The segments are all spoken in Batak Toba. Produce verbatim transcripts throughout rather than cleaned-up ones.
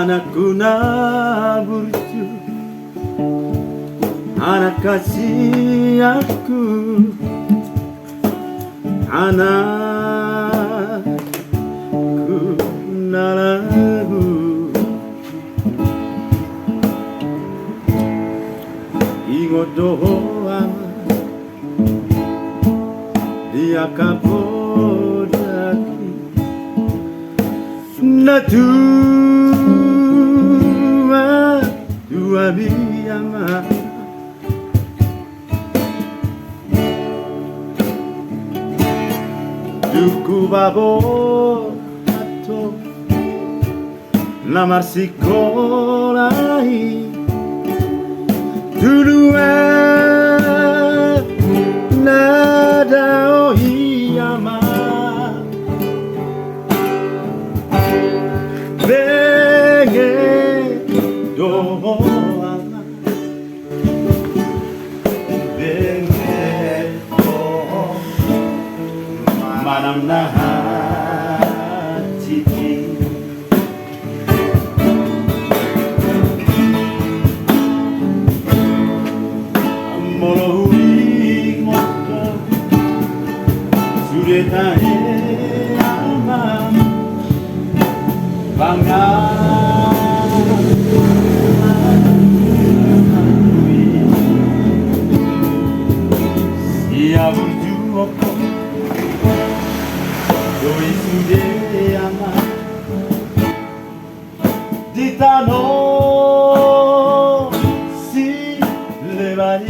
Anakku na burju, anak hasianku, anakku na lagu. Ingot do ho ama, di angka poda i. Na tua, tua di ama. Dung hupaboa antong na marsikola i, tuduhan na dao i ama. Benget do ho ama. Benget do ho manang na hansit i. Molo huingot ho, sude tahe ama. Pangarangan ni ama i, sia burju ho do i sude ama, di tano Sileban i.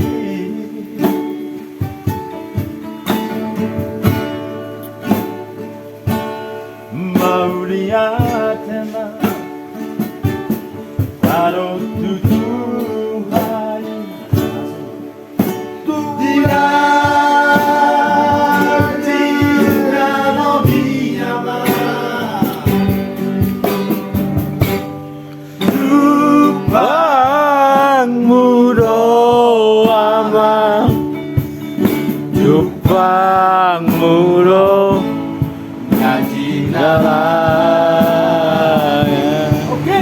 Mauliate ma tadok tu Tuhan i. Di na, di na lobi ama. Jumpangmu do ama, jumpangmu do na jinalahan. Oke.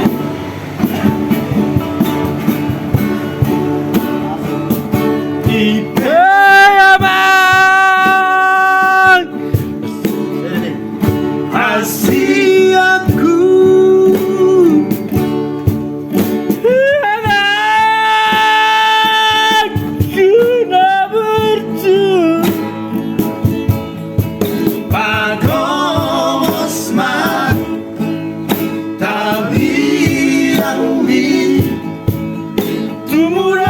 Ipe amang hasianku, anakku na burju, pagomos ma tabidangmi. Tumurang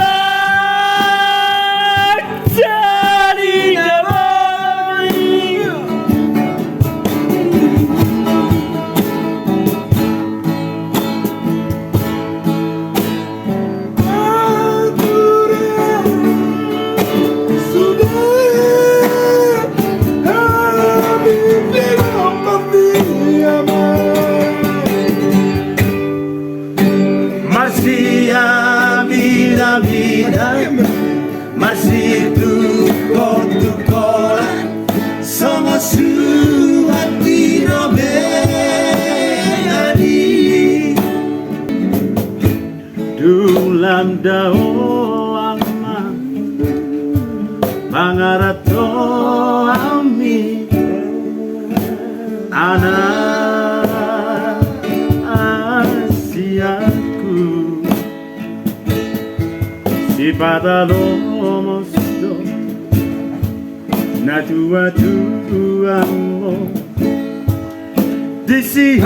jadi damang. Marsiamina-mina, marsitungkol-tungkolan, songon suhat di robean i. Dung lam dao amang, mangaranto hami anak hasianku. Sipatalomos do natua-tuamon di sian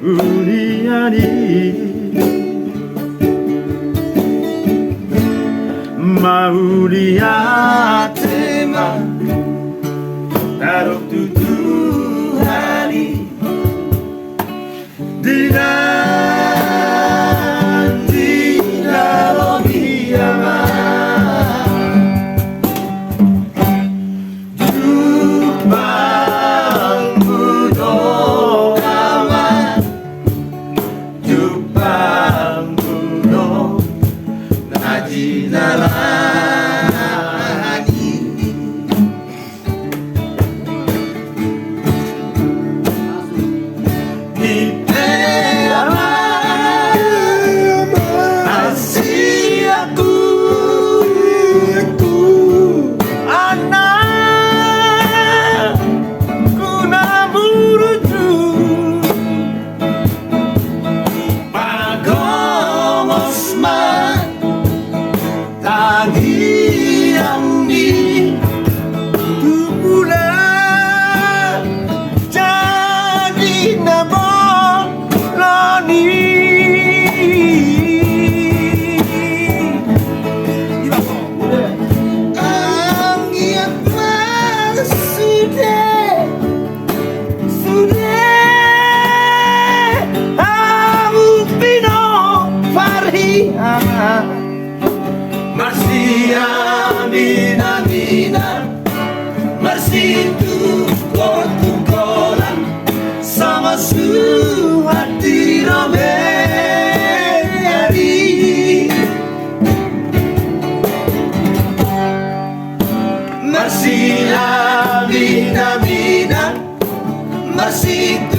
hunian i. Mauliate ma tadok tu Tuhan i. Di na, di na lobi ama. Jumpangmu do ama, jumpangmu do na jinalahan i. Marsitu gotu kolan sama suhat di rame ari. Marsilabi na bina, marsitu